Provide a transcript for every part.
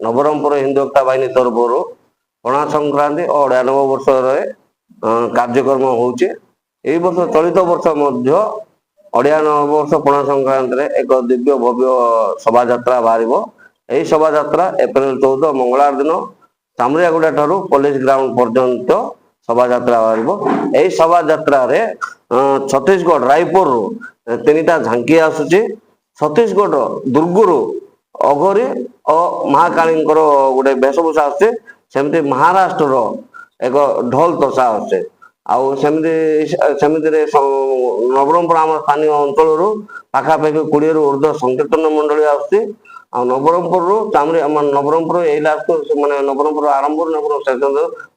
ନବରଙ୍ଗପୁର ହିନ୍ଦୁ ଏକତା ବାହିନୀ ତରଫରୁ ପଣା ସଂକ୍ରାନ୍ତି ଓ ଓଡ଼ିଆ ନବବର୍ଷରେ କାର୍ଯ୍ୟକ୍ରମ ହେଉଛି। ଏଇ ବର୍ଷ, ଚଳିତ ବର୍ଷ ମଧ୍ୟ ଓଡ଼ିଆ ନବବର୍ଷ ପଣା ସଂକ୍ରାନ୍ତିରେ ଏକ ଦିବ୍ୟ ଭବ୍ୟ ଶୋଭାଯାତ୍ରା ବାହାରିବ। ଏହି ଶୋଭାଯାତ୍ରା ଏପ୍ରିଲ 14 ମଙ୍ଗଳବାର ଦିନ ଚାମରିଆଗୁଡ଼ା ଠାରୁ ପୋଲିସ ଗ୍ରାଉଣ୍ଡ ପର୍ଯ୍ୟନ୍ତ ଶୋଭାଯାତ୍ରା ବାହାରିବ। ଏହି ଶୋଭାଯାତ୍ରାରେ ଛତିଶଗଡ଼ ରାୟପୁରରୁ ତିନିଟା ଝାଙ୍କି ଆସୁଛି। ଛତିଶଗଡ଼ର ଦୁର୍ଗରୁ ଅଘୋରୀ ଓ ମହାକାଳୀଙ୍କର ଗୋଟେ ବେଶଭୂଷା ଆସୁଛି। ସେମିତି ମହାରାଷ୍ଟ୍ରର ଏକ ଢୋଲ ତସା ଆସୁଛି। ଆଉ ସେମିତିରେ ନବରଙ୍ଗପୁର ଆମ ସ୍ଥାନୀୟ ଅଞ୍ଚଳରୁ ପାଖାପାଖି 20ରୁ ଉର୍ଦ୍ଧ୍ୱ ସଂକୀର୍ତ୍ତନ ମଣ୍ଡଳୀ ଆସୁଛି। ଆଉ ନବରଙ୍ଗପୁରରୁ ଚାମରି, ଆମ ନବରଙ୍ଗପୁର ଏଇ ଲାଷ୍ଟ, ମାନେ ନବରଙ୍ଗପୁର ଆରମ୍ଭରୁ ନବରଙ୍ଗପୁର ଶେଷ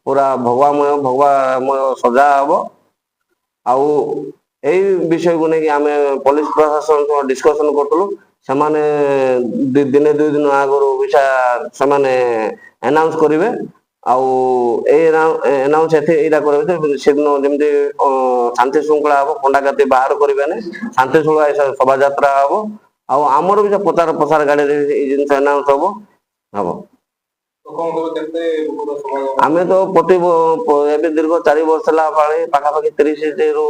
ପୁରା ଭଗବାମୟ ଭଗବାମୟ ସଜା ହବ। ଆଉ ଏଇ ବିଷୟକୁ ନେଇକି ଆମେ ପୋଲିସ ପ୍ରଶାସନ ସହ ଡିସ୍କସନ କରୁଥିଲୁ। ସେମାନେ ଦିନେ 2 ଦିନ ଆଗରୁ ବିଷୟ ସେମାନେ ଆନାଉନ୍ସ କରିବେ। ଆଉ ଏଇ ଆନାଉନ୍ସ ଏଠି ଏଇଟା କରିବେ ଯେ ସେଦିନ ଯେମିତି ଶାନ୍ତି ଶୃଙ୍ଖଳା ହବ, ଖଣ୍ଡାକାତି ବାହାର କରିବେନି, ଶାନ୍ତି ଶୃଙ୍ଖଳା ଶୋଭାଯାତ୍ରା ହବ। ଆଉ ଆମର ବି ପ୍ରଚାର ପ୍ରସାର ଗାଡିରେ ଏଇ ଜିନିଷ ଆନାଉନ୍ସ ହବ। ତ କଣ କହିବେ, କେତେ ଲୋକର ସମାଗମ? ଆମେ ତ ପ୍ରତି ଏବେ ଦୀର୍ଘ 4 ବର୍ଷ ହେଲା ପାଳି ପାଖାପାଖି 30ରୁ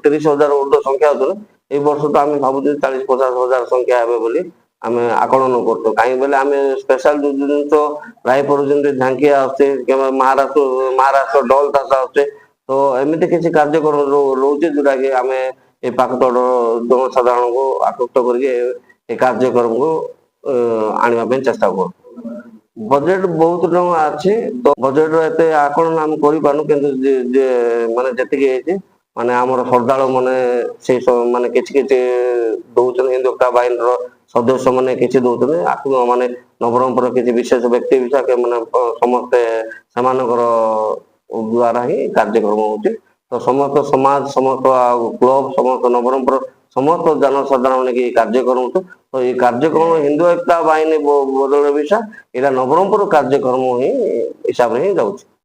30 ହଜାର ଉର୍ଦ୍ଧ୍ୱ ସଂଖ୍ୟା ହଉଥିଲେ। ଏଇ ବର୍ଷ ତ ଆମେ ଭାବୁଛୁ 40-50 ହଜାର ସଂଖ୍ୟା ହେବେ ବୋଲି ଆମେ ଆକଳନ କରୁଛୁ। କାହିଁକି ବୋଇଲେ ଆମେ ସ୍ପେଶାଲ ଯୋଉ ଜିନିଷ ରାୟପୁର ଯେମିତି ଝାଙ୍କି ଆସୁଛି କିମ୍ବା ମହାରାଷ୍ଟ୍ର ଢୋଲ ତାସ ଆସୁଛି, ତ ଏମିତି କିଛି କାର୍ଯ୍ୟକ୍ରମ ରହୁଛି, ଯୋଉଟା କି ଆମେ ଏ ପାଖ ଜନସାଧାରଣଙ୍କୁ ଆକୃଷ୍ଟ କରିକି ଏ କାର୍ଯ୍ୟକ୍ରମକୁ ଆଣିବା ପାଇଁ ଚେଷ୍ଟା କରୁ। ବଜେଟ ବହୁତ ଟଙ୍କା ଅଛି, ତ ବଜେଟ ର ଏତେ ଆକଳନ ଆମେ କରିପାରୁନୁ। କିନ୍ତୁ ଯେ ମାନେ ଯେତିକି ହେଇଛି, ମାନେ ଆମର ଶ୍ରଦ୍ଧାଳୁ ମାନେ ସେଇ ସବୁ ମାନେ କିଛି କିଛି ଦଉଛନ୍ତି। ହିନ୍ଦୁ ଏକତା ବାହିନୀର ସଦସ୍ୟ ମାନେ କିଛି ଦଉଛନ୍ତି। ଆକୁ ମାନେ ନବରଙ୍ଗପୁର କିଛି ବିଶେଷ ବ୍ୟକ୍ତି ବିଶେଷ ମାନେ ସମସ୍ତେ ସେମାନଙ୍କର ଦ୍ଵାରା ହିଁ କାର୍ଯ୍ୟକ୍ରମ ହଉଛି। ତ ସମସ୍ତ ସମାଜ, ସମସ୍ତ ଆଉ କ୍ଲବ, ସମସ୍ତ ନବରଙ୍ଗପୁର ସମସ୍ତ ଜନସାଧାରଣ ନେଇକି ଏଇ କାର୍ଯ୍ୟକ୍ରମ ହଉଛି। ତ ଏଇ କାର୍ଯ୍ୟକ୍ରମ ହିନ୍ଦୁ ଏକତା ବାହିନୀ ବଦଳରେ ବିଷୟ ଏଇଟା ନବରଙ୍ଗପୁର କାର୍ଯ୍ୟକ୍ରମ ହିଁ ହିସାବରେ ହିଁ ଯାଉଛି।